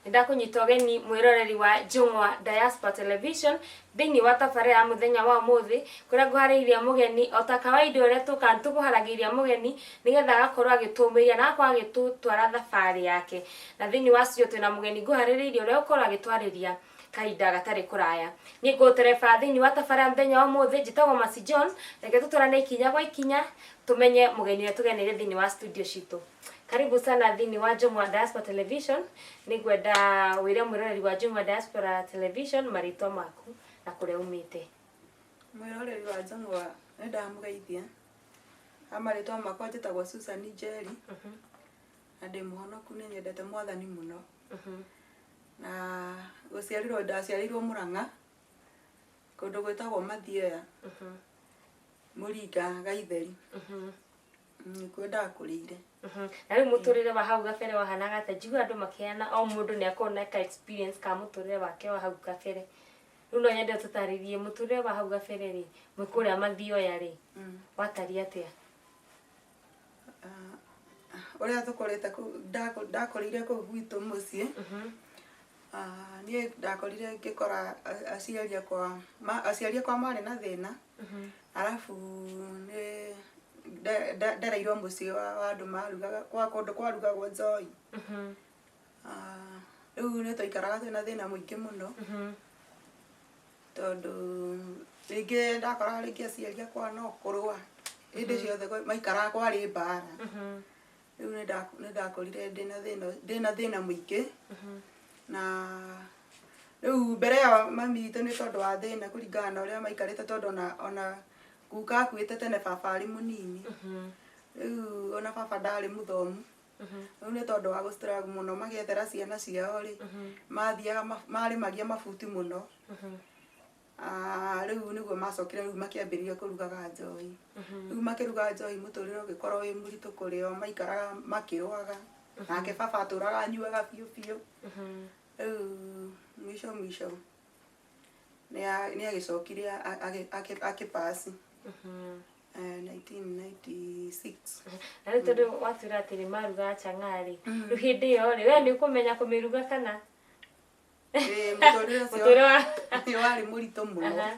Nĩndakũnyita ũgeni mwĩroreri wa Njũng'wa Diaspora Television thĩinĩ wa tabarĩra ya mũthenya wa ũmũthĩ kũrĩa ngũharĩirie mũgeni o ta kawaida ũrĩa tũkaga nĩtũkũharagĩria mũgeni nĩgetha agakorwo agĩtũmĩria na agakorwo agĩtũtwara thabarĩ yake. Na thĩinĩ wa studio twĩna mũgeni ngũharĩrĩirie ũrĩa ũgũkorwo agĩtwarĩria kahinda gatarĩ kũraya. Niĩ ngũtereba thĩinĩ wa tabarĩra ya mũthenya wa ũmũthĩ njĩtagwo Mercy John, reke tũtwarane ikinya gwa ikinya tũmenye mũgeni ũrĩa tũgeneire thĩinĩ wa studio citũ. Karibu sana thĩinĩ wa Njũng'wa Diaspora Television. Nĩngwenda wĩre mwĩroreri wa Njũng'wa Diaspora Television marĩtwa maku na kũrĩa umĩte. Mwĩroreri wa Njũng'wa nĩ ndamũgeithia. Ha marĩtwa makwa njĩtagwo Susan Njeri na ndĩ mũhonoku nĩ nyendete mwathani mũno. Na gũciarĩrwo ndaciarĩirwo Mũrang'a kũndũ gwĩtagwo Mathioya, Mũringa Gaitheri. Nĩkuo ndakũrĩire. Na rĩu mũtũrĩre wa hau gabere wahanaga atĩa? Njiguaga andũ makĩheana o mũndũ nĩ akoragwo na ka experience ka mũtũrĩre wake wa hau kabere. Rĩu no nyende ũtũtarĩrie mũtũrĩre wa hau gabere rĩ, mwĩ kũrĩa Mathioya rĩ, watariĩ atĩa? Ũrĩa tũkũrĩte kũu, ndakũrĩire kũu gwitũ mũciĩ, niĩ ndakorire ngĩkora aciari akwa, aciari akwa marĩ na thĩna, arabu nĩ ndereirwo mũciĩ wa andũ marugaga, kwa kũndũ kwarugagwo njohi. Rĩu nĩ twaikaraga twĩna thĩna mũingĩ mũno, tondũ rĩngĩ ndakoraga rĩngĩ aciari akwa no kũrũa, hĩndĩ ciothe maikaraga kwarĩ mbara. Rĩu nĩ ndakorire ndĩna thĩna ndĩna thĩna mũingĩ, na rĩu mbere ĩyo mami witũ nĩ tondũ wa thĩna kũringana na ũrĩa maikarĩte tondũ ona ona guka akuĩte tene baba arĩ mũnini, rĩu ona baba ndarĩ mũthomu, rĩu nĩ tondũ wa gũ struggle mũno magĩethera ciana ciao rĩ, mathiaga marĩmagia mabuti mũno. Rĩu nĩguo macokire rĩu makĩambĩrĩria kũrugaga njohi. Rĩu makĩruga njohi mũtũrĩre ũgĩkorwo wĩ mũritũ kũrĩ o, maikaraga makĩrũaga, nake baba atũraga anyuaga biũ biũ. Rĩu mwisho mwisho nĩ agĩcokire akĩ pass 1996. Na rĩu tondũ watwĩra atĩ nĩ marugaga chang'aa rĩ, rĩu hĩndĩ ĩyo rĩ, we nĩ ũkũmenya kũmĩruga kana? Ĩĩ, mũtũrĩre ũcio Mũtũrĩre wa nĩ warĩ mũritũ mũno Aha.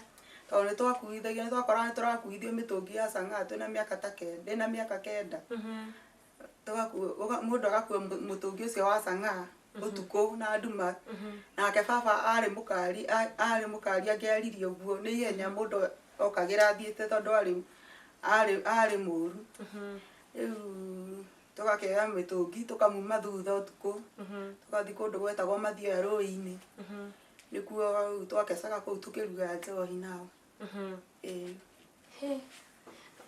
tondũ nĩ twakuithagio nĩ twakoraga nĩ tũrakuithio mĩtũngi ya chang'aa twĩna mĩaka ta kenda ndĩna mĩaka kenda. Mũndũ agakua mũtũngi ũcio wa chang'aa ũtukũ na nduma. Nake baba arĩ mũkari arĩ mũkari angĩaririe ũguo nĩ ihenya mũndũ okagĩra athiĩte tondũ arĩ arĩ arĩ mũru. Rĩu tũgakĩoya mĩtũngi tũkamuma thutha ũtukũ, tũgathiĩ kũndũ gwetagwo Mathioya rũĩ-inĩ, nĩkuo rĩu twakecaga kũu tũkĩruga njohi nao. Ĩĩ. Hĩ,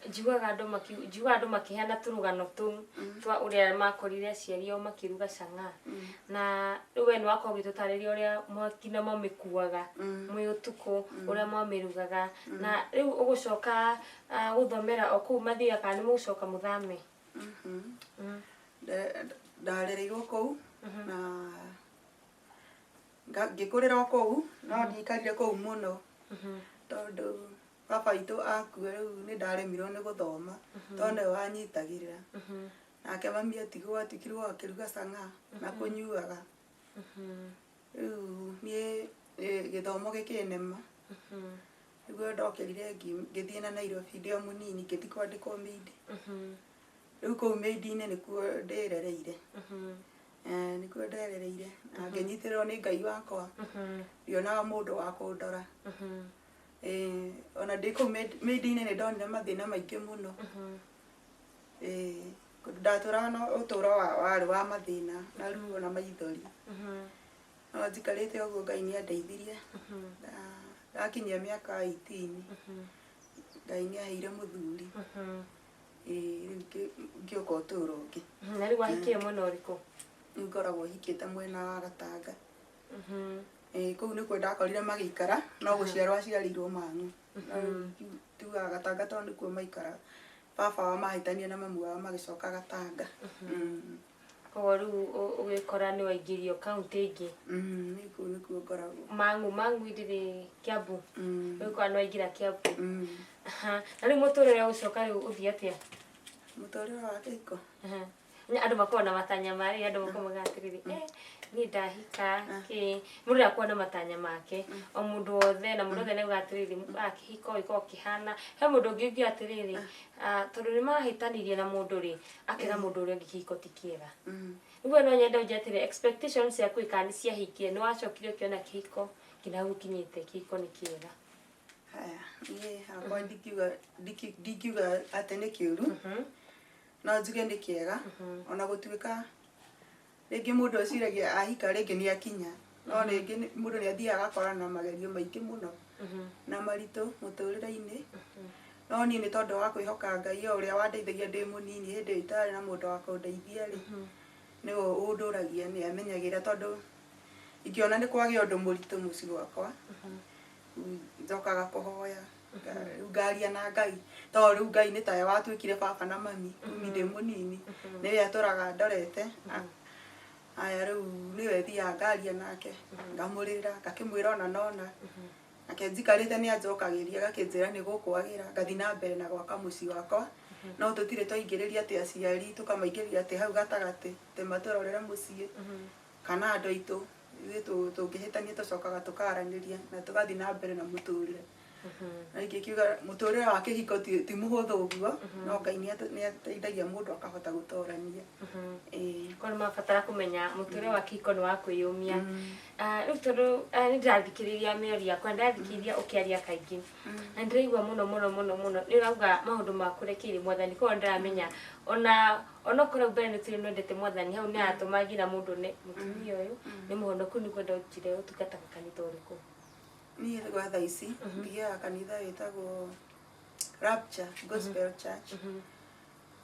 njiguaga andũ maki njiguaga andũ makĩheana tũrũgano tũu twa ũrĩa makorire aciari ao makĩruga chang'aa. Na rĩu we nĩ wakorwo ũgĩtũtarĩria ũrĩa nginya mwamĩkuaga mwĩ ũtukũ, ũrĩa mwamĩrugaga. Na rĩu ũgũcoka gũthomera o kũu Mathioya kana nĩ mũgũcoka mũthame? Ndarereirwo kũu na ngĩkũrĩra o kũu no ndiaikarire kũu mũno tondũ baba witũ akua rĩu nĩ ndaremirwo nĩ gũthoma tondũ nĩwe wanyitagĩrĩra. Nake mami atigwo atigirwo akĩruga chang'aa na kũnyuaga. Rĩu niĩ gĩthomo gĩkĩnema. Nĩguo ndokĩrire ngĩthiĩ na Nairobi ndĩ o mũnini ngĩthiĩ kwandĩkwo maid. Rĩu kũu maid-inĩ nĩkuo ndĩrereire. Nĩkuo nderereire na ngĩnyitĩrĩrwo nĩ Ngai wakwa. Ndionaga mũndũ wa kũndora. Ona ndĩ kũu maid-inĩ nĩ ndonire mathĩna maingĩ mũno. Ndatũraga na ũtũro warĩ wa mathĩna na ruo na maithori. No njikarĩte ũguo Ngai nĩ andeithirie ndakinyia mĩaka 18 Ngai nĩ aheire mũthuri. Ĩĩ rĩu ngĩũka ũtũũro ũngĩ. Na rĩu wahikire mwena ũrĩkũ? Rĩu ngoragwo hikĩte mwena wa Gatanga. Ĩĩ kũu nĩkuo ndakorire magĩikara no gũciarwo aciarĩirwo Mang'u. No rĩu tugaga Gatanga tondũ nĩkuo maikaraga. Baba wao mahĩtania na mamu wao magĩcoka Gatanga. Koguo rĩu ũgĩkora nĩ waingĩrio kaũntĩ ĩngĩ. Niĩ kũu nĩkuo ngoragwo. Mang'u, Mang'u ndĩrĩ Kiambu? Ũgĩkora nĩ waingĩra Kiambu. Aha. Na rĩu mũtũrĩre ũgũcoka rĩu ũthiĩ atĩa? Mũtũrĩre wa kĩhiko? Aha. Andũ makoragwo na matanya marĩ andũ makoragwo mauga atĩrĩrĩ, niĩ ndahika kĩ mũndũ nĩakoragwo na matanya make o mũndũ wothe, na mũndũ wothe nĩauga atĩrĩrĩ, kĩhiko gĩkoragwo kĩhana. He mũndũ ũngĩ ũngiuga atĩrĩrĩ, tondũ nĩmahĩtanirie na mũndũ rĩ, akera mũndũ ũrĩa ũngĩ kĩhiko ti kĩega. Nĩguo no nyende ũnjĩre atĩrĩrĩ, expectations ciaku kana nĩ ciahingire, nĩ wacokire ũkĩona kĩhiko nginya hau ũkinyĩte kĩhiko nĩ kĩega? Haya, niĩ hakwa ndingiuga atĩ nĩ kĩũru, no njuge nĩ kĩega, ona gũtuĩka rĩngĩ mũndũ eciragia ahika rĩngĩ nĩ akinya, no rĩngĩ mũndũ nĩ athiaga agakorana na magerio maingĩ mũno na maritũ mũtũrĩre-inĩ. No niĩ nĩ tondũ wa kwĩhoka Ngai o ũrĩa wandeithagia ndĩ mũnini hĩndĩ ĩyo itarĩ na mũndũ wa kũndeithia rĩ, nĩwe ũndũragia, nĩ amenyagĩrĩra, tondũ ingĩona nĩ kwagĩa ũndũ mũritũ mũciĩ gwakwa, njokaga kũhoya, rĩu ngaria na Ngai, tondũ rĩu Ngai nĩ tawe watuĩkire baba na mami kumi ndĩ mũnini, nĩwe atũraga ndorete. Aya, rĩu nĩwe thiaga ngaria nake, ngamũrĩra, ngakĩmwĩra ona nona nake njikarĩte nĩ anjokagĩria, agakĩnjĩra nĩ gũkwagĩra, ngathiĩ na mbere na gwaka mũciĩ wakwa. No tũtirĩ twaingĩrĩria atĩ aciari tũkamaingĩrĩria atĩ hau gatagatĩ atĩ matũrorere mũciĩ kana andũ aitũ. Ithuĩ tũngĩhĩtania tũcokaga tũkaranĩria na tũgathiĩ na mbere na mũtũrĩre. Na ingĩkiuga mũtũrĩre wa kĩhiko ti mũhũthũ ũguo, no Ngai nĩ ateithagia mũndũ akahota gũtorania. Ĩĩ. Korwo mabatara kũmenya mũtũrĩre wa kĩhiko nĩ wa kwĩyũmia. Rĩu tondũ nĩ ndĩrathikĩrĩria mĩario yakwa, ndĩrathikĩrĩria ũkĩaria kaingĩ na ndĩraigua mũno mũno mũno mũno nĩ ũrauga maũndũ maku rekeire Mwathani. Koguo ndĩramenya ona onokorwo mbere nĩ tũrĩ nĩwendete Mwathani, hau nĩ aratũma nginya mũndũ one mũtumia ũyũ nĩ mũhonoku. Nĩngwenda ũnjĩre ũtungataga kanitha ũrĩkũ? Niĩ gwa thaa ici thiaga kanitha wĩtagwo Rapture Gospel Church.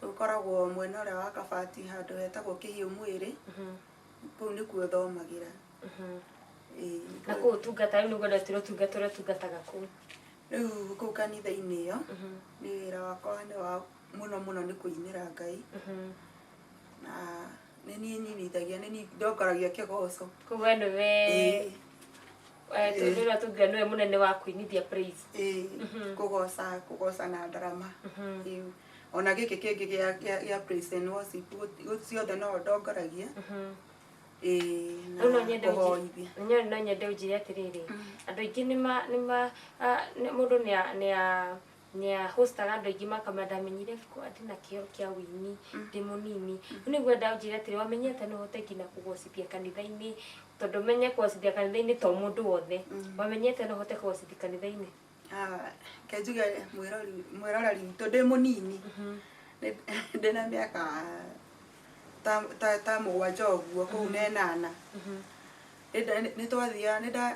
Ũkoragwo mwena ũrĩa wa Kabati, handũ hetagwo Kĩhiũ Mwĩrĩ, kũu nĩkuo thomagĩra. Ĩĩ. Na kũu ũtungata, rĩu nĩngwenda ũtwĩre ũtungata ũrĩa ũtungataga kũu. Rĩu kũu kanitha-inĩ ĩyo, nĩ wĩra wakwa nĩ wa mũno mũno nĩ kũinĩra Ngai, na nĩ niĩ nyinithagia, nĩ niĩ ndongoragia kĩgoco. Koguo we nĩwe tũrĩa tũngiuga nĩwe mũnene wa kũinithia praise? Ĩĩ, kũgoca na ndarama. Ĩĩ. Ona gĩkĩ kĩngĩ gĩa praise and worship, ciothe no ndongoragia. Ĩĩ, na Rĩu no nyende kũhoithia. No nyende ũnjĩre atĩrĩrĩ, andũ aingĩ nĩma mũndũ nĩ hostaga andũ aingĩ makama ndamenyire ndĩna kĩheo kĩa ũini ndĩ mũnini. Rĩu nĩngwenda ũnjĩre atĩrĩ, wamenyire atĩa no ũhote nginya kũgocithia kanitha-inĩ? Tondũ menye kũgocithia kanitha-inĩ to mũndũ wothe. Wamenyire atĩa no ũhote kũgocithia kanitha-inĩ? Ke njuge mwĩroreri witũ, ndĩ mũnini, ndĩna mĩaka ta 7 ũguo kũu na 8,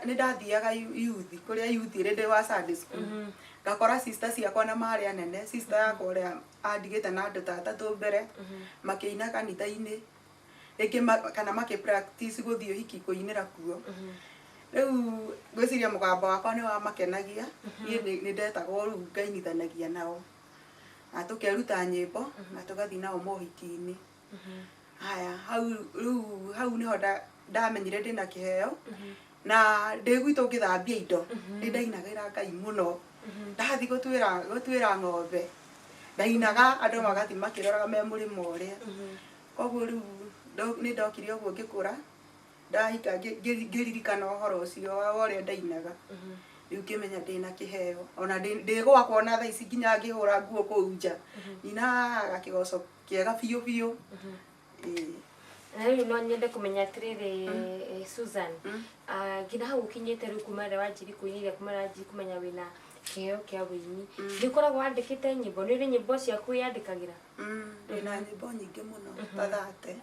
nĩ ndathiaga youth, kũrĩa youth ĩrĩ ndĩ wa Sunday school, ngakora sister ciakwa na marĩ anene, sister yakwa ũrĩa andigĩte na andũ ta atatũ mbere makĩina kanitha-inĩ rĩngĩ kana makĩ practice gũthiĩ ũhiki kũinĩra kuo. Rĩu ngwĩciria mũgambo wakwa nĩ wamakenagia. Niĩ nĩ ndetagwo, rĩu ngainithanagia nao na tũkeruta nyĩmbo na tũgathiĩ nao mohiki-inĩ. Haya, hau rĩu hau nĩho ndamenyire ndĩna kĩheo. Na ndĩ gwitũ ngĩthambia indo nĩ ndainagĩra Ngai mũno. Ndathiĩ gũtuĩra ng'ombe ndainaga, andũ magathiĩ makĩroraga me mũrĩmo ũrĩa. Koguo rĩu nĩ ndokire ũguo ngĩkũra, ndahika, ngĩririkana ũhoro ũcio wa ũrĩa ndainaga. Rĩu ngĩmenya ndĩna kĩheo. Ona ndĩ gwakwa, ona thaa ici nginya ngĩhũra nguo kũu nja, nyinaga kĩgoco kĩega biũ biũ. Ĩĩ. Na rĩu no nyende kũmenya atĩrĩrĩ, Susan, nginya hau ũkinyĩte rĩu, kuma rĩrĩa wanjirie kũinĩra, kuma rĩrĩa wanjirie kũmenya wĩna kĩheo kĩa ũini, nĩ ũkoragwo wandĩkĩte nyĩmbo? Nĩ ũrĩ nyĩmbo ciaku wĩyandĩkagĩra? Ndĩna nyĩmbo nyingĩ mũno ta 30,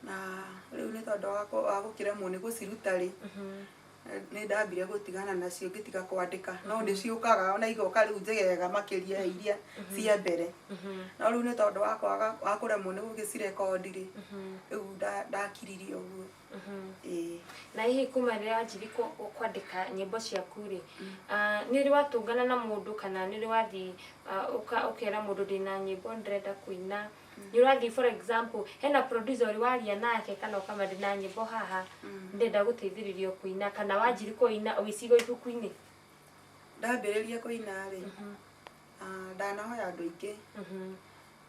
na rĩu nĩ tondũ wa gũkĩremwo nĩ gũciruta rĩ, nĩ ndambire gũtigana nacio, ngĩtiga kwandĩka, no nĩ ciũkaga ona igoka rĩu njegega makĩria ya iria cia mbere. No rĩu nĩ tondũ wa kwaga wa kũremwo nĩ gũgĩcirekondi rĩ, rĩu ndakiririe ũguo. Ĩĩ. Na hihi kuma rĩrĩa wanjirie kwandĩka nyĩmbo ciaku rĩ, nĩ ũrĩ watũngana na mũndũ kana nĩ ũrĩ wathiĩ ũkera mũndũ ndĩna nyĩmbo ndĩrenda kũina? Nĩ ũrathiĩ, for example, hena producer ũrĩ waria nake kana ũkama ndĩna nyĩmbo haha ndĩrenda gũteithĩrĩrio kũina, kana wanjirie kũina ũgĩciga ibuku-inĩ? Ndambĩrĩria kũina rĩ, ndanahoya andũ aingĩ.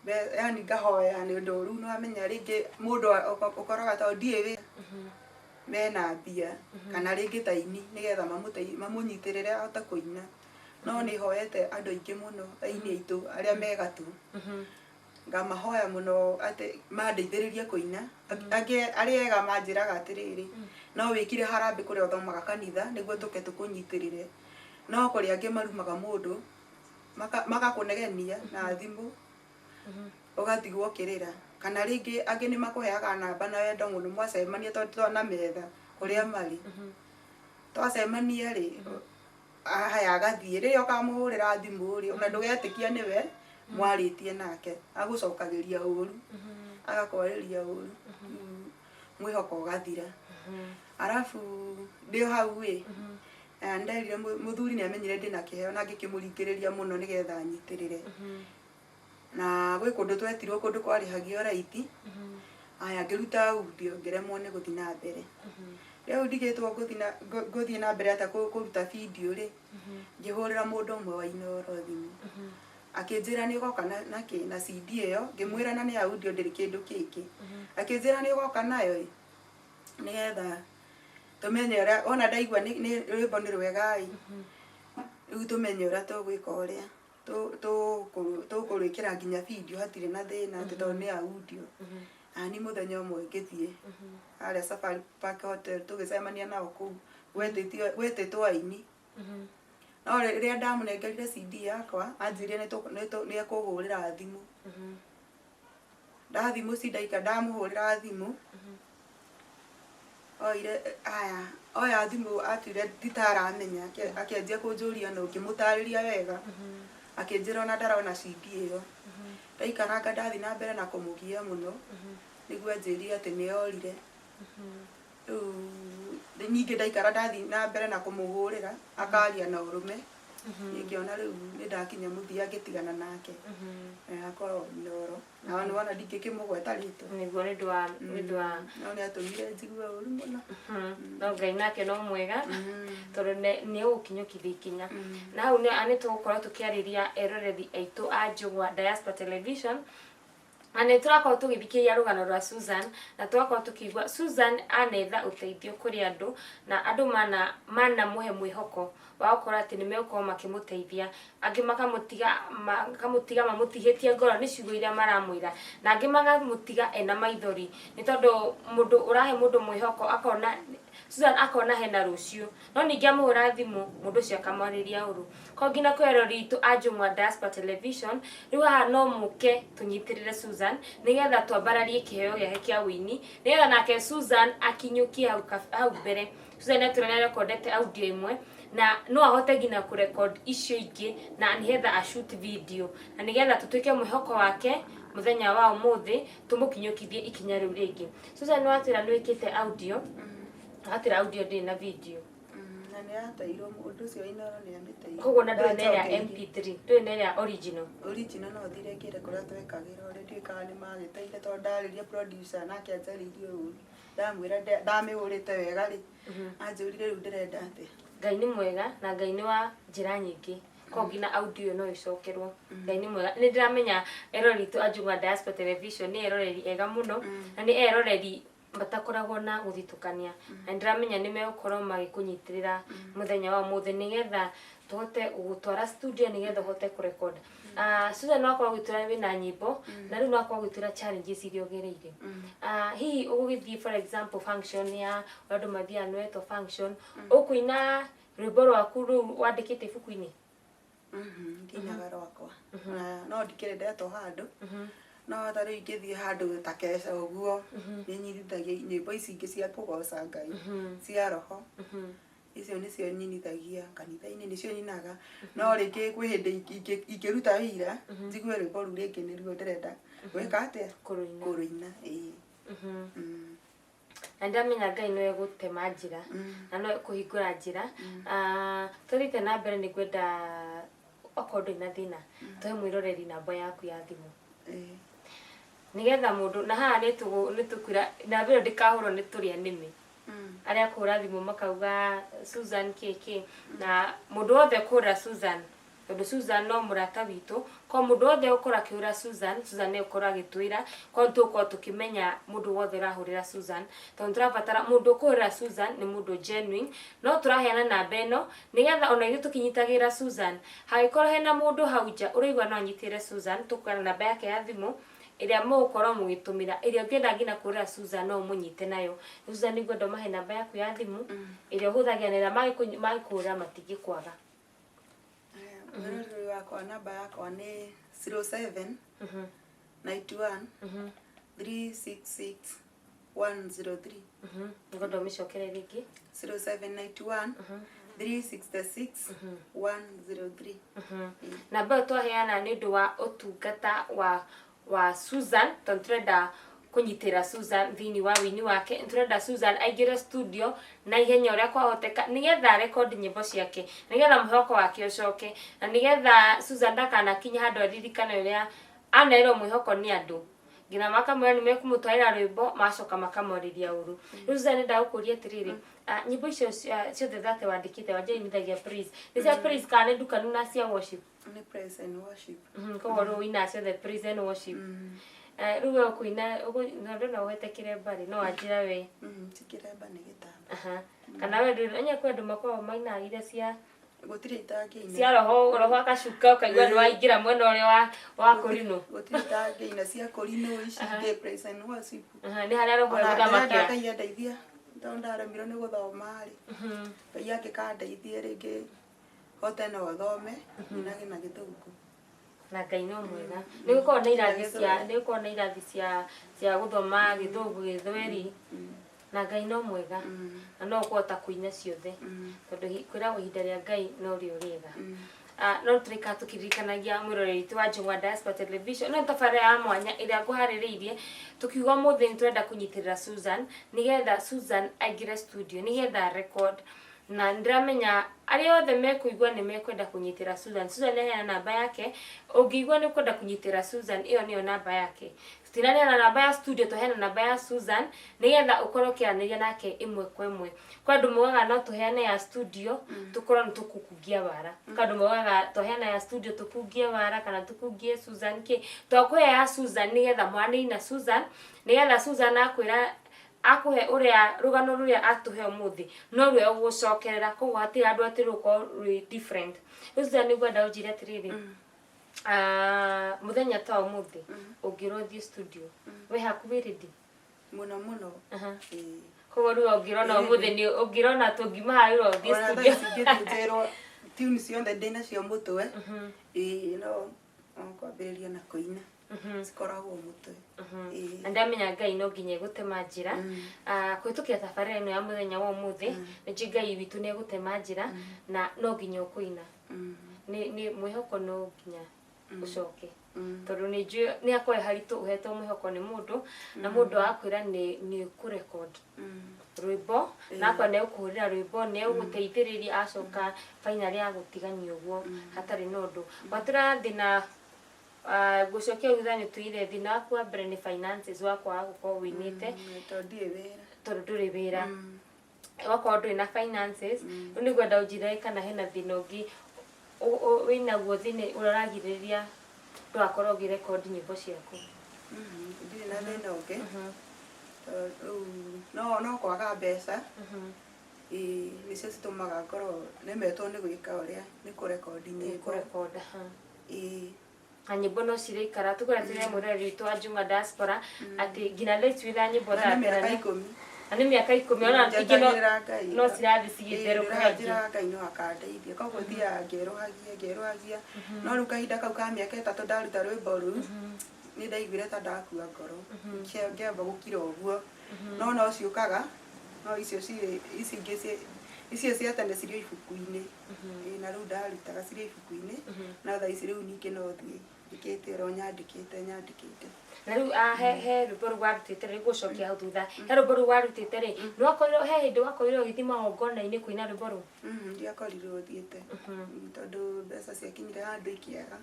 Yani ngahoya nĩ ũndũ rĩu nĩwamenya rĩngĩ mũndũ ũkoraga tondũ ndiĩ wĩra mena mbia kana rĩngĩ ta aini nĩgetha mamũnyitĩrĩre ahote kũina. No nĩ hoete andũ aingĩ mũno aini aitũ arĩa me gatũ, ngamahoya mũno atĩ mandeithĩrĩrie kũina. Angĩ arĩa ega manjĩraga atĩrĩrĩ, no wĩkire harambĩ kũrĩa ũthomaga kanitha nĩguo tũke tũkũnyitĩrĩre. No kũrĩ angĩ marumaga mũndũ magakũnegenia na thimũ ũgatigwo ũkĩrĩra. Kana rĩngĩ angĩ nĩ makũheaga namba na wendo mũno mwacemania, tondũ twanametha kũrĩa marĩ, twacemania rĩ, haya agathiĩ. Rĩrĩa ũkamũhũrĩra thimũ rĩ, ona ndũgetĩkia nĩwe mwarĩtie nake, agũcokagĩria ũru, agakwarĩria ũru, mwĩhoko ũgathira. Arabu ndĩ o hau ĩ, nderire mũthuri nĩ amenyire ndĩna kĩheo na ngĩkĩmũringĩrĩria mũno nĩgetha anyitĩrĩre. Na gwĩ kũndũ twetirwo kũndũ kwarĩhagio raithi, aya ngĩruta audio ngĩremwo nĩ gũthiĩ na mbere. Rĩu ndigĩtwo ngũthiĩ na mbere atĩa kũruta video rĩ, ngĩhũrĩra mũndũ ũmwe wa Inooro thimũ, akĩnjĩra nĩ ũgoka na kĩ na CD ĩyo. Ngĩmwĩra na nĩ audio, ndĩrĩ kĩndũ kĩngĩ. Akĩnjĩra nĩ ũgoka nayo ĩ, nĩgetha tũmenye ũrĩa ona ndaigua nĩ rwĩmbo nĩ rwega ĩ, rĩu tũmenye ũrĩa tũgwĩka, ũrĩa tũkũrwĩkĩra nginya video, hatirĩ na thĩna atĩ tondũ nĩ audio. Nani mũthenya ũmwe ngĩthiĩ harĩa Safari Park Hotel, tũgĩcemania nao kũu gwetĩtwo aini. No rĩrĩa ndamũnengerire CD yakwa, anjĩrire nĩ ekũhũrĩra thimũ. Ndathiĩ mũciĩ, ndaika ndamũhũrĩra thimũ, oire aya oya thimũ, atuire nditaramenya, akĩanjia kũnjũria, no ngĩmũtarĩria wega, akĩnjĩra ona ndarona CD ĩyo. Ndaikaranga ndathiĩ na mbere na kũmũgia mũno nĩguo anjĩrire atĩ nĩ orire. Rĩu ningĩ ndaikara ndathiĩ na mbere na kũmũhũrĩra, akaria na ũrũme. Niĩ ngĩona rĩu nĩ ndakinya mũthia, ngĩtigana nake. Akoragwo Inooro na nĩ wona ndingĩkĩmũgweta rĩtwa. Nĩguo, nĩ ũndũ wa No nĩ atũmire njigue ũru mũno. No Ngai nake no mwega, tondũ nĩ egũkinyũkithia ikinya. Na hau nĩ tũgũkorwo tũkĩarĩria eroreri aitũ a Njũgũa Diaspora Television, na nĩ tũrakorwo tũgĩthikĩrĩria rũgano rwa Susan, na tũgakorwo tũkĩigua Susan anetha ũteithio kũrĩ andũ, na andũ mana manamũhe mwĩhoko wa gũkorwo atĩ nĩ megũkorwo makĩmũteithia. Angĩ makamũtiga mamũtihĩtie ngoro nĩ ciugo iria maramwĩra, na angĩ makamũtiga ena maithori, nĩ tondũ mũndũ ũrahe mũndũ mwĩhoko akona Susan akona hena rũciũ, no ningĩ amũhũra thimũ mũndũ ũcio akamwarĩria ũru. Ko nginya kwĩ eroreri itũ a Njũng'wa Diaspora Television, rĩu haha no mũke tũnyitĩrĩre Susan nĩgetha twambararie kĩheo gĩake kĩa ũini, nĩgetha nake Susan akinyũkie hau mbere. Susan nĩ atwĩra nĩ arekondete audio ĩmwe, na no ahote nginya kũrecord icio ingĩ, na nĩgetha a shoot video, na nĩgetha tũtuĩke mwĩhoko wake mũthenya wa ũmũthĩ, tũmũkinyũkithie ikinya rĩu rĩngĩ. Susan, nĩ watwĩra nĩ wĩkĩte audio, watwĩra audio ndĩrĩ na video. Na nĩ yateirwo, mũndũ ũcio wa Inooro nĩ amĩteire. Koguo na ndũrĩ na ĩrĩa Ndacokeire. MP3, ndũrĩ na ĩrĩa original? Original no thire ngĩre kũrĩa twekagĩra ũrĩa, ndiũĩ kana nĩ magĩteire, tondũ ndarĩria producer nake anjarĩirie ũru. Ndamwĩra ndamĩhũrĩte wega rĩ, anjũrire rĩu ndĩrenda atĩa. Ngai nĩ mwega, na Ngai nĩ wa njĩra nyingĩ, ko nginya audio no ĩcokerwo. Ngai nĩ mwega. Nĩ ndĩramenya eroreri itũ a Njũng'wa Diaspora Television nĩ eroreri ega mũno, na nĩ eroreri matakoragwo na gũthitũkania, na nĩ ndĩramenya nĩ megũkorwo magĩkũnyitĩrĩra mũthenya wa ũmũthĩ nĩgetha tũhote gũgũtwara studio nĩgetha ũhote kũrecord. Susan, no akorwo ũgĩtwĩra wĩna nyĩmbo, na rĩu no akorwo ũgĩtwĩra challenges iria ũgereire. Hihi ũgũgĩthiĩ, for example, function ya ũrĩa andũ mathiaga nĩwetwo function, ũkũina rwĩmbo rwaku rũu wandĩkĩte ibuku-inĩ? Ndinaga rwakwa. Na no ndikĩrĩ ndetwo handũ, no ta rĩu ingĩthiĩ handũ ta keca ũguo, nĩ nyitithagia nyĩmbo ici ingĩ cia kũgoca Ngai cia roho. Icio nĩcio nyinithagia kanitha-inĩ, nĩcio nyinaga. No rĩngĩ kwĩ hĩndĩ ingĩruta wĩira njigue rwĩmbo rũu rĩngĩ nĩruo ndĩrenda gwĩka atĩa. Kũrũina. Kũrũina, ĩĩ. Na ndamenya Ngai nĩwe gũtema njĩra na no kũhingũra njĩra. Tũthiĩte na mbere, nĩ ngwenda okorwo ndũrĩ na thĩna tũhe mwĩroreri namba yaku ya thimũ, nĩgetha mũndũ na haha nĩ tũkwĩra namba ĩyo ndĩkahũrwo nĩ tũrĩa nĩmĩ arĩa kũhũra thimũ makauga Susan kĩ na mũndũ wothe kũhũra Susan. Tondũ Susan no mũrata witũ, ko mũndũ wothe ũkorwo akĩhũra Susan, Susan nĩ ũkorwo agĩtwĩra, ko tũgũkorwo tũkĩmenya mũndũ wothe ũrahũrĩra Susan, tondũ tũrabatara mũndũ ũkũhũrĩra Susan nĩ mũndũ genuine. No tũraheana namba ĩno nĩgetha ona ithuĩ tũkĩnyitagĩrĩra Susan, hangĩkorwo hena mũndũ hau nja ũraigua no anyitĩrĩre Susan, tũkũheana namba yake ya thimũ ĩrĩa mũgũkorwo mũgĩtũmĩra, ĩrĩa ũngĩenda nginya kũhũrĩra Susan no ũmũnyite nayo. Susan, nĩngwenda ũmahe namba yaku ya thimũ ĩrĩa ũhũthagĩra na ĩrĩa mangĩkũhũrĩra matingĩkwaga. Mwĩroreri wakwa, namba yakwa nĩ 07 91 366 103. Ngwenda ũmĩcokere rĩngĩ. 0791 366 103. Namba ĩyo twaheana nĩ ũndũ wa ũtungata wa Susan, tondũ tũrenda kũnyitĩra Susan thĩinĩ wa wĩini wake. Tũrenda Susan aingĩre studio na ihenya ũrĩa kwahoteka, nĩgetha record nyĩmbo ciake, nĩgetha mwĩhoko wake ũcoke, na nĩgetha Susan ndakanakinye handũ aririkane ũrĩa anerwo mwĩhoko nĩ andũ, nginya makamwĩra nĩ mekũmũtwarĩra rwĩmbo, macoka makamwarĩria ũru. Rĩu Susan, nĩnda gũkũria atĩrĩrĩ, nyĩmbo icio ciothe thate wandĩkĩte wanjainithagia praise, nĩ cia praise kana nĩ ndukanu na cia worship? Nĩ praise and worship. Koguo rĩu ũinaga ciothe praise and worship. Rĩu we ũkũina na ndona ũhete kĩremba rĩ, no wanjĩra we? Ti kĩremba, nĩ gĩtamba. Aha. Kana we ndũrĩ enya kwĩ andũ makoragwo mainaga iria cia Gũtirĩ itangĩina. Cia roho, roho akacuka ũkaigua nĩ waingĩra mwena ũrĩa wa kũrinũ. Gũtirĩ itangĩina, cia kũrinũ, ici ingĩ praise and worship. Aha, nĩ harĩa roho Ona ndĩrenda egũthamakĩra. Ngai andeithia, tondũ ndaremirwo nĩ gũthoma rĩ, Ngai angĩkandeithia rĩngĩ hote no thome nyinage na Gĩthũngũ. Na Ngai no mwega, nĩ gũkoragwo na irathi cia, nĩ gũkoragwo na irathi cia gũthoma Gĩthũngũ, Gĩthweri, na Ngai no mwega na no ũkũhota kũina ciothe, tondũ kwĩragwo ihinda rĩa Ngai no rĩo rĩega. No tũrĩkaga tũkĩririkanagia mwĩroreri witũ wa Njũng'wa Diaspora Television, no tabarĩra ya mwanya ĩrĩa ngũharĩrĩirie tũkiuga ũmũthĩ nĩ tũrenda kũnyitĩrĩra Susan, nĩgetha Susan aingĩre studio nĩgetha record, na ndĩramenya arĩa othe mekũigua nĩ mekwenda kũnyitĩra Susan. Susan nĩ namba yake, ũngĩigua nĩ ũkwenda kũnyitĩra Susan, ĩyo nĩyo namba yake. Tũtinaneana namba ya studio, tũheana namba ya Susan nĩgetha ũkorwo ũkĩaranĩria nake ĩmwe kwa ĩmwe. Kwa andũ maugaga no tũheane ya studio, tũkorwo nĩ tũkũkungia wara. Kwa andũ maugaga tũheana ya studio tũkungie wara kana tũkungie Susan kĩ, twakũhe ya Susan nĩgetha mwaranĩrie na Susan, nĩgetha Susan akwĩra akũhe ũrĩa rũgano rũrĩa atũhe ũmũthĩ no rwe ũgũcokerera, koguo hatirĩ andũ atĩ rũkorwo rwĩ different. Rĩu Susan, nĩngwenda ũnjĩre atĩrĩrĩ, mũthenya ta ũmũthĩ ũngĩrwo ũthiĩ studio, we haku wĩ ready? Mũno mũno. Ĩĩ. Koguo rĩu ũngĩrona ũmũthĩ nĩ ũngĩrona tũngiuma harĩa ũthiĩ Ona thaa studio? Ici ingĩthiĩ njĩrwo tune ciothe ndĩnacio mũtwe, ĩĩ, no kwambĩrĩria na kũina, cikoragwo mũtwe. Ĩĩ. Na ndamenya Ngai no nginya egũtema njĩra. Kũhĩtũkĩra tabarĩra ĩno ya mũthenya wa ũmũthĩ, nĩ njũĩ Ngai witũ nĩ egũtema njĩra na no nginya ũkũina. Nĩ mwĩhoko no nginya ũcoke, tondũ nĩ njũĩ nĩ akorwo haritũ ũhetwo mwĩhoko nĩ mũndũ, na mũndũ agakwĩra nĩ ũkũrecord rwĩmbo, na akorwo nĩ egũkũhũrĩra rwĩmbo, nĩ egũgũteithĩrĩria, acoka finally agũtigania ũguo hatarĩ na ũndũ. Gwatũra thĩna, ngũcokia thutha, nĩ tuire thĩna waku wa mbere nĩ finances, wa kwaga gũkorwo wĩinĩte. Tondũ ndirĩ wĩra. Tondũ ndũrĩ wĩra, wakorwo ndũrĩ na finances. Rĩu nĩngwenda ũnjĩre kana hena thĩna ũngĩ wĩnaguo thĩinĩ ũrĩa ũragirĩrĩria ndũgakorwo ũgĩrekondi nyĩmbo ciaku. Ndirĩ na thĩna ũngĩ. Tondũ rĩu no kwaga mbeca, ĩĩ, nĩcio citũmaga ngorwo nemetwo nĩ gwĩka ũrĩa nĩ kũrekondi nyĩmbo. Kũrekonda. Ĩĩ. Na nyĩmbo no ciraikara, tũkwĩra tũrĩ mwĩroreri witũ wa Njung'wa Diaspora atĩ nginya thaa ici wĩna nyĩmbo Na nĩ mĩaka ũraterania. 10. Na nĩ mĩaka 10, ona ingĩ no Njetagĩrĩra Ngai. No cirathiĩ cigĩtherũkaga ingĩ. Njĩraga Ngai no akandeithia, koguo thiaga ngerũhagia ngerũhagia, no rĩu kahinda kau ka mĩaka 3 ndaruta rwĩmbo rũu, nĩ ndaiguire ta ndakua ngoro. Ngĩamba gũkira ũguo, no ciũkaga, no icio cirĩ ici ingĩ icio cia tene cirĩ o ibuku-inĩ. Ĩĩ, na rĩu ndarutaga cirĩ ibuku-inĩ, no thaa ici rĩu ningĩ no thiĩ njĩkĩte oro nyandĩkĩte nyandĩkĩte. Na rĩu he rwĩmbo rũu warutĩte rĩ, gũcokia hau thutha, he rwĩmbo rũu warutĩte rĩ, nĩ wakorirwo he hĩndĩ wakorirwo ũgĩthiĩ magongona-inĩ kũina rwĩmbo rũu? Ndiakorirwo thiĩte. Tondũ mbeca ciakinyire handũ ikĩaga.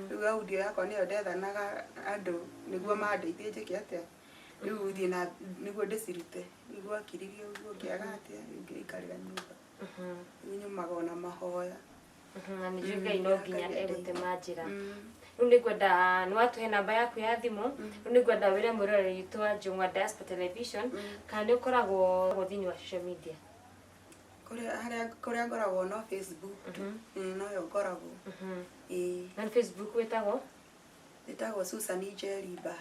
Rĩu audio yakwa nĩyo ndethanaga andũ nĩguo mandeithie njĩke atĩa, rĩu thiĩ na nĩguo ndĩcirute. Rĩu gwakiririe ũguo ngĩaga atĩa, rĩu ngĩikarĩra nyũmba. Rĩu nyumaga ona mahoya. Na nĩ njũĩ Ngai no nginya Ngai egũtema njĩra. Mm. Rĩu nĩ ngwenda nĩ watũhe namba yaku ya thimũ. Rĩu nĩ ngwenda wĩre mwĩroreri witũ wa Njũng'wa Diaspora Television kana nĩ ũkoragwo thĩinĩ wa social media. Kũrĩa harĩa kũrĩa ngoragwo no Facebook tu. Noyo ngoragwo. Ĩĩ. Na nĩ Facebook wĩtagwo? Ĩtagwo Susan Njeri Ba.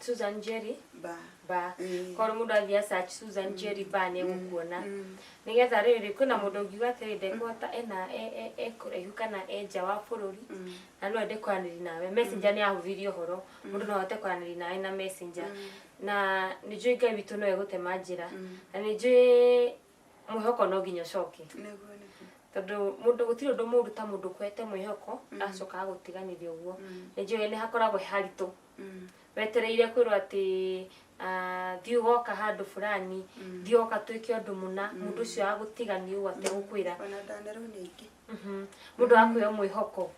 Susan Njeri Ba. Ba. Mm. Korwo mũndũ athiĩ search Susan Njeri Ba nĩ egũkuona. Mm. Nĩgetha rĩrĩ, kwĩna mũndũ ũngiuga atĩrĩ, ndekũhota, ena e kũraihu kana e nja wa bũrũri na no ende kwaranĩria nawe. Messenger nĩ yahũthirie ũhoro, mũndũ no ahote kwaranĩria nawe na Messenger. Na nĩ njũĩ Ngai witũ no egũtema njĩra, na nĩ njũĩ mwĩhoko no nginya ũcoke. Nĩguo, nĩguo. Tondũ mũndũ, gũtirĩ ũndũ mũũru ta mũndũ ũkũhete mwĩhoko agacoka agagũtiganĩria ũguo. Nĩ njũĩ nĩ hakoragwo he haritũ. Wetereire kwĩrwo atĩ thiĩ ũgoka handũ fulani, thiĩ ũgoka twĩke ũndũ mũna, mũndũ ũcio agagũtigania ũguo ategũkwĩra. Ona ndanerwo nĩ aingĩ. Mũndũ agakwĩra mwĩhoko.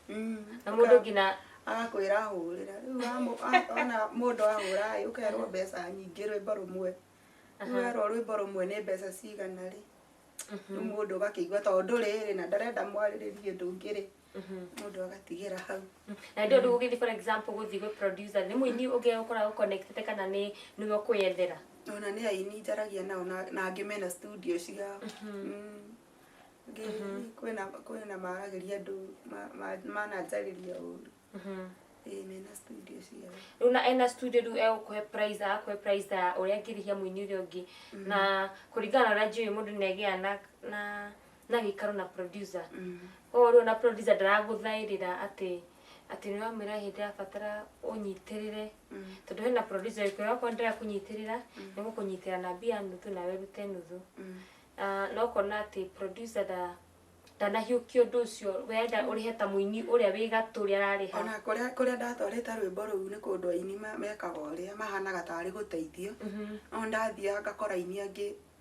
Na mũndũ nginya Agakwĩra hũrĩra. Rĩu ona mũndũ ahũra ĩ, ũkerwo mbeca nyingĩ rwĩmbo rũmwe. Rĩu werwo rwĩmbo rũmwe nĩ mbeca cigana rĩ, rĩu mũndũ ũgakĩigua tondũ rĩrĩ na ndarenda mwarĩrĩrie ũndũ ũngĩ rĩ, mũndũ agatigĩra hau. Na ndio rĩu ũgĩthiĩ, for example, gũthiĩ gwĩ producer, nĩ mũini ũngĩ ũkoragwo connected kana nĩ nĩwe ũkwĩyethera? Ona nĩ aini njaragia nao na angĩ mena studio ciao. Angĩ kwĩna maragĩria andũ mananjarĩria ũru. Ĩĩ, mena studio ciao. Rĩu na ena studio, rĩu egũkũhe price, agakũhe price ta ũrĩa angĩrĩhia mũini ũrĩa ũngĩ, na kũringana na ũrĩa njũĩ, mũndũ nĩ agĩaga na gĩikaro na producer. Koguo rĩu na producer ndaragũthaĩrĩra atĩ nĩ wamwĩra hĩndĩ ĩrabatara ũnyitĩrĩre, tondũ hena producer ĩkwĩra okorwo ndĩrakũnyitĩrĩra, nĩ gũkũnyitĩrĩra na mbia nuthu nawe ũrute nuthu. No ũkona atĩ producer ndanahiũkia ũndũ ũcio wenda ũrĩhe ta mũini ũrĩa wĩ gatũ ũrĩa ararĩha. Ona kũrĩa ndatwarĩte rwĩmbo rũu nĩ kũndũ aini mekaga ũrĩa mahanaga tarĩ gũteithio. No ndathiaga ngakora aini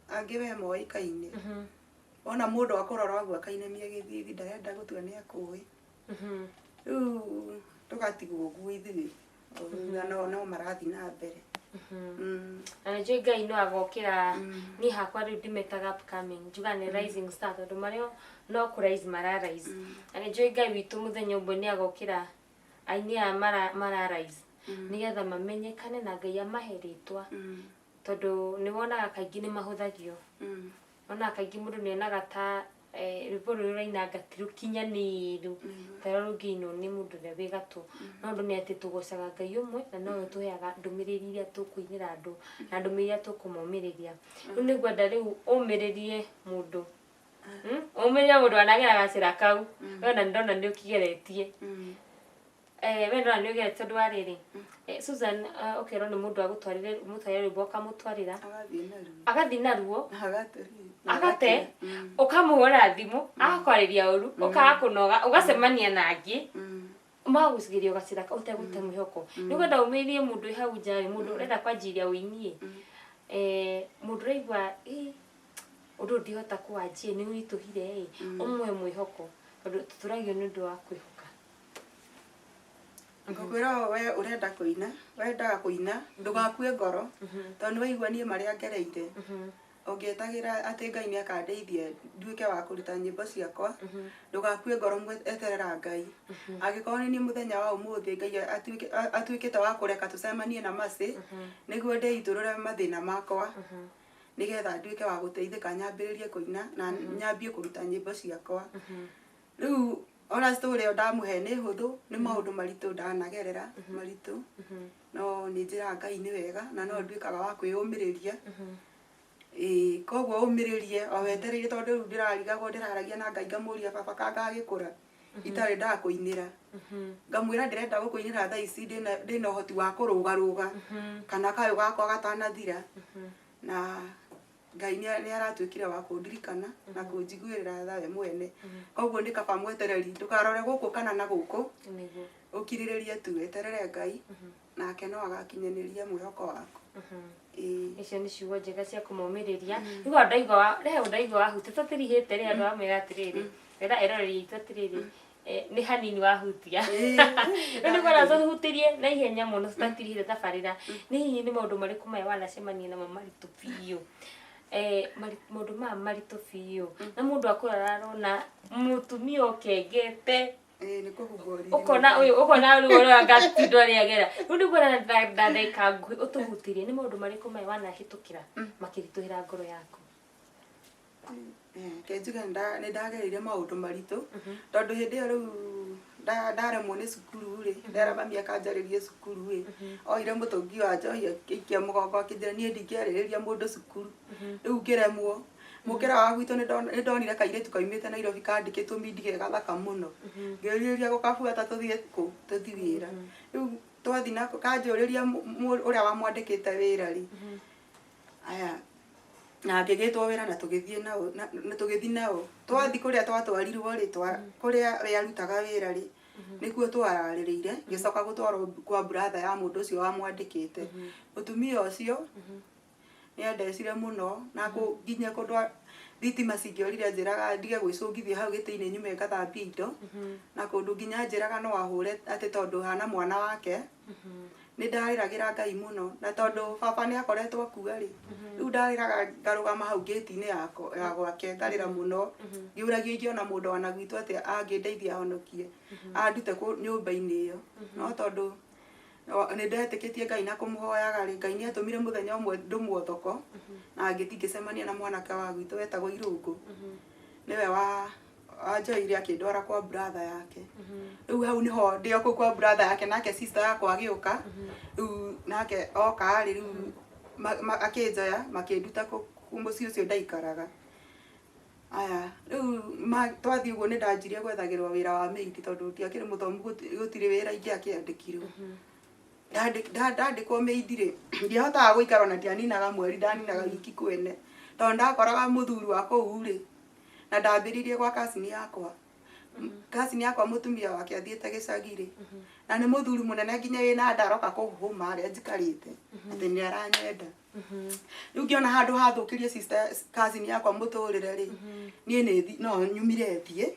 angĩ we moĩkaine. Wona mũndũ akũrora ũguo akainamia gĩthithi, ndarenda gũtua nĩ akũĩ. Rĩu tũgatigwo ũguo ithuĩ. Na no marathiĩ na mbere. Na nĩ njũĩ Ngai no agokĩra. Niĩ hakwa rĩu ndimetaga upcoming, njugaga nĩ rising star, tondũ marĩo no kũ rise mara rise. Na nĩ njũĩ Ngai witũ mũthenya ũmwe nĩ agokĩra aini aya mara rise nĩgetha mamenyekane na Ngai amahe rĩtwa, tondũ nĩ wonaga kaingĩ nĩ mahũthagio. Wonaga kaingĩ mũndũ nĩ onaga ta rwĩmbo rũrĩa ũrainanga ti rũkinyanĩru ta rũrĩa rũngĩinwo nĩ mũndũ ũrĩa wĩ gatũ. No ũndũ nĩ atĩ tũgocaga Ngai ũmwe na nowe ũtũheaga ndũmĩrĩri iria tũkũinĩra andũ na ndũmĩrĩri iria tũkũmomĩrĩria. Rĩu nĩ ngwenda rĩu ũmĩrĩrie mũndũ, ũmĩrĩrie mũndũ anagera gacĩra kau. We ona ndona nĩ ũkĩgeretie. We ndona nĩ ũgeretie, tondũ wa rĩrĩ, Susan, ũkerwo nĩ mũndũ agũtwarĩre, ũmũtwarĩre rwĩmbo, ũkamũtwarĩra. Agathiĩ naruo. Agathiĩ naruo. Agate. Agate, ũkamũhũrĩra thimũ agakwarĩria ũru, ũkaga kũnoga, ũgacemania na angĩ magagũcigeria gacĩra ũtegũte mwĩhoko. Nĩ ngwenda ũmĩrĩrie mũndũ wĩ hau nja rĩ, mũndũ ũrenda kwanjĩrĩria ũini, mũndũ ũraigua ĩ ũndũ ũyũ ndihota kũwanjia, nĩ ũritũhire ĩ, ũmũhe mwĩhoko, tondũ tũtũragio nĩ ũndũ wa kwĩhoka. Ngũkwĩra ũũ, we ũrenda kũina, wendaga kũina, ndũgakue ngoro, tondũ nĩ waigua niĩ marĩa ngereire. Ũngĩetagĩra atĩ Ngai nĩ akandeithia nduĩke wa kũruta nyĩmbo ciakwa, ndũgakue ngoro, eterera Ngai. Angĩkorwo nĩ niĩ mũthenya wa ũmũthĩ Ngai atuĩkĩte wa kũreka tũcemanie na Mercy nĩguo ndĩitũrũre mathĩna makwa, nĩgetha nduĩke wa gũteithĩka, nyambĩrĩrie kũina na nyambie kũruta nyĩmbo ciakwa. Rĩu ona story ĩyo ndamũhe nĩ hũthũ, nĩ maũndũ maritũ ndanagerera maritũ, no nĩ njĩraga Ngai nĩ wega na no nduĩkaga wa kwĩyũmĩrĩria. Ĩĩ, koguo ũmĩrĩrie o wetereire, tondũ rĩu ndĩrarigagwo, ndĩraragia na Ngai ngamũria, baba kangagĩkũra itarĩ ndakũinĩra, ngamwĩra ndĩrenda gũkũinĩra thaa ici ndĩna ũhoti wa kũrũgarũga kana kayũ gakwa gatanathira, na Ngai nĩ aratuĩkire wa kũndirikana na kũnjiguĩrĩra tha we mwene. Koguo nĩ kaba mwetereri, ndũkarore gũkũ kana na gũkũ, ũkirĩrĩrie tu, weterere Ngai, nake no agakinyanĩria mwĩhoko waku. Ĩĩ. Icio nĩ ciugo njega cia kũmomĩrĩria. Rĩu ndaigua rĩu ndaigua wahutia tũtirihĩte rĩ, andũ amwĩra atĩrĩrĩ, wĩra eroreri aitũ atĩrĩrĩ, nĩ hanini wahutia. Rĩu nĩ kwenda tũhutirie na ihenya mũno tũtatirihĩte tabarĩra. Nĩ hihi nĩ maũndũ marĩkũ maya wanacemania namo maritũ biũ, maũndũ maya maritũ biũ, na mũndũ akũrora arona Mũtumia ũkengete. Ĩĩ, nĩ kũhumbwo riri. Ũkona ũyũ, ũkona rĩu ũrĩa ngatindo arĩagera rĩu. Nĩguo na ndagĩka nguhĩ ũtũhutĩrie nĩ maũndũ marĩkũ maya wanahĩtũkĩra makĩritũhĩra ngoro yaku? Reke njuge nĩ ndagereire maũndũ maritũ, tondũ hĩndĩ ĩyo rĩu ndaremwo nĩ cukuru rĩ, ndera mami akanjarĩrie cukuru ĩ, oire mũtũngi wa njohi akĩikia mũgongo, akĩnjĩra niĩ ndingĩarĩrĩria mũndũ cukuru. Rĩu ngĩremwo. Mũkĩra wa gwitũ nĩ ndonire kairĩtu kaumĩte Nairobi kandĩkĩtwo mindige gathaka mũno, ngĩrirĩria gũkabuata tũthiĩ kũ tũthiĩ wĩra. Rĩu twathiĩ nako kanjũrĩria ũrĩa wamwandĩkĩte wĩra rĩ, aya na ngĩgĩtwo wĩra na tũgĩthiĩ nao na tũgĩthiĩ nao. Twathiĩ kũrĩa twatwarirwo rĩ, kũrĩa we arutaga wĩra rĩ, nĩkuo twararĩrĩire. Ngĩcoka gũtwarwo kwa brother ya mũndũ ũcio wamwandĩkĩte. Mũtumia ũcio nĩ andecire mũno na nginya kũndũ thitima cingĩorire anjĩraga ndige gwĩcũngithia hau gĩtĩ-inĩ nyume ngathambie indo, na kũndũ nginya anjĩraga no ahũre atĩ tondũ hana mwana wake. Nĩ ndarĩragĩra Ngai mũno, na tondũ baba nĩ akoretwo akua rĩ, rĩu ndarĩraga ngarũgama hau ngĩti-inĩ ya gwake ngarĩra mũno, ngĩũragia ingĩona mũndũ wana gwitũ atĩ angĩndeithia ahonokie andute nyũmba-inĩ ĩyo. No tondũ nĩ ndetĩkĩtie Ngai na kũmũhoyaga rĩ, Ngai nĩ atũmire mũthenya ũmwe ndũmwo thoko na ngĩthiĩ ngĩcemania na mwanake wa gwitũ wetagwo Irũngũ. Nĩwe wa wanjoire akĩndwara kwa brother yake. Rĩu hau nĩho ndĩ o kũu kwa brother yake, nake sister yakwa agĩũka. Rĩu nake oka rĩ, rĩu akĩnjoya makĩnduta mũciĩ ũcio ndaikaraga. Aya rĩu twathiĩ ũguo nĩ ndanjirie gwethagĩrwo wĩra wa maid, tondũ ndiakĩrĩ mũthomu, gũtirĩ wĩra ingĩakĩandĩkirwo. Ndandĩkwo maid rĩ, ndiahotaga gũikara, ona ndianinaga mweri, ndaninaga wiki kwene, tondũ ndakoraga mũthuri wa kũu rĩ. Na ndambĩrĩirie gwa cousin yakwa. Cousin yakwa mũtumia wake athiĩte gĩcagi rĩ, na nĩ mũthuri mũnene nginya wĩna nda, aroka kũhũma harĩa njikarĩte atĩ nĩ aranyenda. Rĩu ngĩona handũ hathũkĩrie sister cousin yakwa mũtũrĩre rĩ, niĩ nĩ no nyumire thiĩ.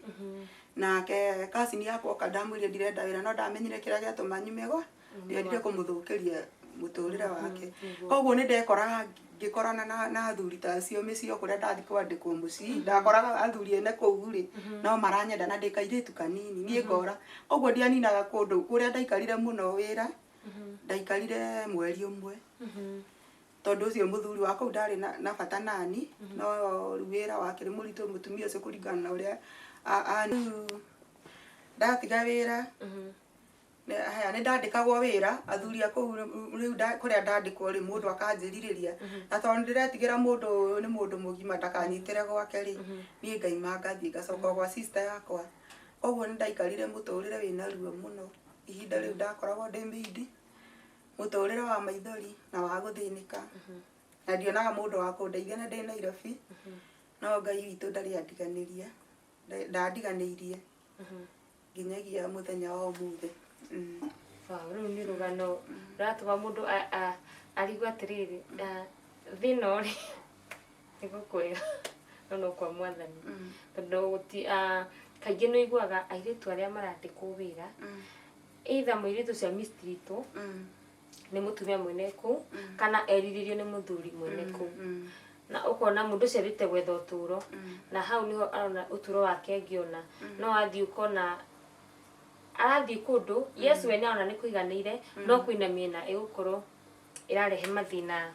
Nake cousin yakwa oka ndamwĩrire ndirenda wĩra, no ndamenyire kĩrĩa gĩatũma nyume gwa ndiendire kũmũthũkĩria mũtũrĩre wake. Koguo nĩ ndekoraga ngĩkorana na athuri ta acio mĩciĩ o kũrĩa ndathiĩ kwandĩkwo mũciĩ. Ndakoraga athuri ene kũu rĩ, no maranyenda na ndĩ kairĩtu kanini, niĩ ngora. Koguo ndianinaga kũndũ kũrĩa ndaikarire mũno wĩra, ndaikarire mweri ũmwe, tondũ ũcio mũthuri wa kũu ndarĩ na bata nani. No rĩu wĩra wakĩrĩ mũritũ mũtumia ũcio kũringana na ũrĩa rĩu ndatiga wĩra. Haya, nĩ ndandĩkagwo wĩra athuri a kũu. Rĩu kũrĩa ndandĩkwo rĩ, mũndũ akanjĩrirĩria, na tondũ ndĩretigĩra mũndũ ũyũ nĩ mũndũ mũgima ndakanyitĩre gwake rĩ, niĩ ngaima ngathiĩ ngacoka gwa sister yakwa. Koguo nĩ ndaikarire mũtũrĩre wĩna ruo mũno ihinda rĩu ndakoragwo ndĩ maid, mũtũrĩre wa maithori na wa gũthĩnĩka, na ndionaga mũndũ wa kũndeithia na ndĩ Nairobi. No Ngai witũ ndarĩ andiganĩria, ndandiganĩirie nginyagia mũthenya wa ũmũthĩ. Wow, rĩu nĩ rũgano rũratũma mũndũ arigwo atĩrĩrĩ, thĩna ũrĩ nĩ gũkwega no kwa Mwathani, tondũ kaingĩ nĩ ũiguaga airĩtu arĩa marandĩkwo wĩra, either mũirĩtu ũcio mistreatwo nĩ mũtumia mwene kũu kana erirĩrio nĩ mũthuri mwene kũu, na ũkona mũndũ ũcio athiĩte gwetha ũtũũro, na hau nĩho arona ũtũũro wake angĩona. No athiĩ ũkona arathiĩ kũndũ, yes, we nĩarona nĩ kũiganĩire, no kwĩna mĩena ĩgũkorwo ĩrarehe mathĩna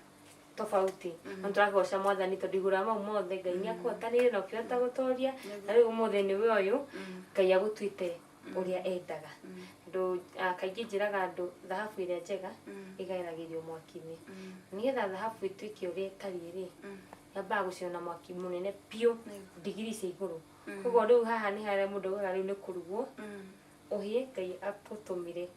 tofauti. No tũragoca Mwathani tondũ igũrũ rĩa mau mothe Ngai nĩ akũhotanĩire na ũkĩhota gũtoria, na rĩu ũmũthĩ nĩwe ũyũ Ngai agũtuĩte ũrĩa endaga. Tondũ kaingĩ njĩraga andũ thahabu ĩrĩa njega ĩgeragĩrio mwaki-inĩ. Nĩgetha thahabu ĩtuĩke ũrĩa ĩtariĩ rĩ, yambaga gũcinwo na mwaki mũnene biũ, ndigiri cia igũrũ. Koguo rĩu haha nĩ harĩa mũndũ augaga rĩu nĩ kũrugwo ũhĩe, Ngai akũtũmire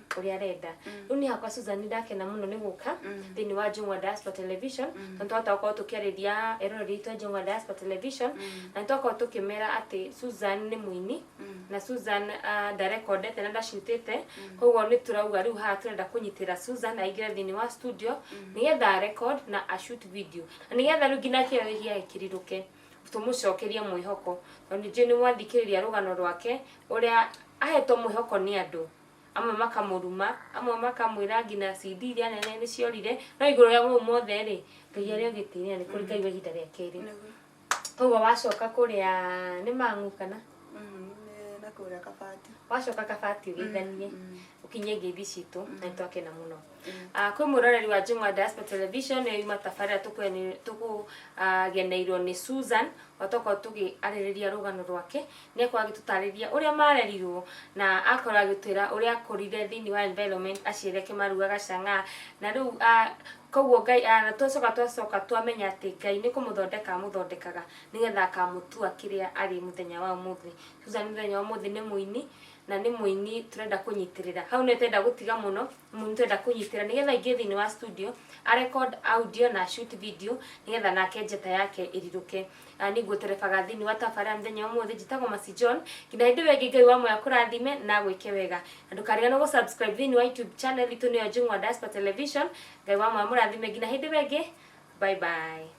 ũrĩa arenda. Rĩu niĩ hakwa Susan, ndakena mũno nĩ gũka thĩinĩ wa Njũng'wa Diaspora Television, tondũ twahota gũkorwo tũkĩarĩria eroreri aitũ a Njũng'wa Diaspora Television, na nĩtwakorwo tũkĩmera atĩ Susan nĩ mũini na Susan ndarekondete na ndacutĩte. Koguo nĩ tũrauga rĩu haha tũrenda kũnyitĩra Susan aingĩre thĩinĩ wa studio nĩgetha record na a shoot video, na nĩgetha rĩu nginya kĩrĩa gĩake kĩrirũke, tũmũcokerie mwĩhoko, tondũ ningĩ nĩ mwathikĩrĩria rũgano rwake ũrĩa ahetwo mwĩhoko nĩ andũ amwe makamũruma, amwe makamwĩra nginya CD iria nene nĩ ciorire. No igũrũ rĩa mau mothe rĩ, Ngai arĩ o gĩtĩ-inĩ na nĩ kũrĩ Ngai wa ihinda rĩa kerĩ. Koguo wacoka kũrĩa nĩ mang'u kana Nĩ na kũrĩa Kabati. Wacoka Kabati ũgeithanie, ũkinyie ngeithi citũ na nĩtwakena mũno. Kwĩ mwĩroreri wa Njũng'wa Diaspora Television, nĩyo yuma tabarĩra tũkũgeneirwo nĩ Susan, o tokorwo tũkĩarĩrĩria rũgano rwake, nĩ akorwo agĩtũtarĩria ũrĩa marerirwo na akorwo agĩtwĩra ũrĩa akũrire thĩinĩ wa environment aciari ake marugaga chang'aa na rĩu koguo Ngai na twacoka twamenya atĩ Ngai nĩ kũmũthondeka amũthondekaga nĩgetha akamũtua kĩrĩa arĩ mũthenya wa ũmũthĩ. Susan mũthenya wa ũmũthĩ nĩ mũini na nĩ mũini tũrenda kũnyitĩrĩra hau, nĩ tũrenda gũtiga mũno mũini, tũrenda kũnyitĩrĩra nĩgetha aingĩ thĩinĩ wa studio a record audio na shoot video nĩgetha nake njata yake ĩrirũke. Nĩ ngũterebaga thĩinĩ wa tabarĩra mũthenya wa ũmũthĩ. Njĩtagwo Mercy John, nginya hĩndĩ ĩyo ĩngĩ, Ngai wa muoyo akũrathime na gwĩke wega, na ndũkariganĩrwo gũ subscribe thĩinĩ wa YouTube channel itũ, nĩyo Njũng'wa Diaspora Television. Ngai wa muoyo mũrathime nginya hĩndĩ ĩyo ĩngĩ, bye bye.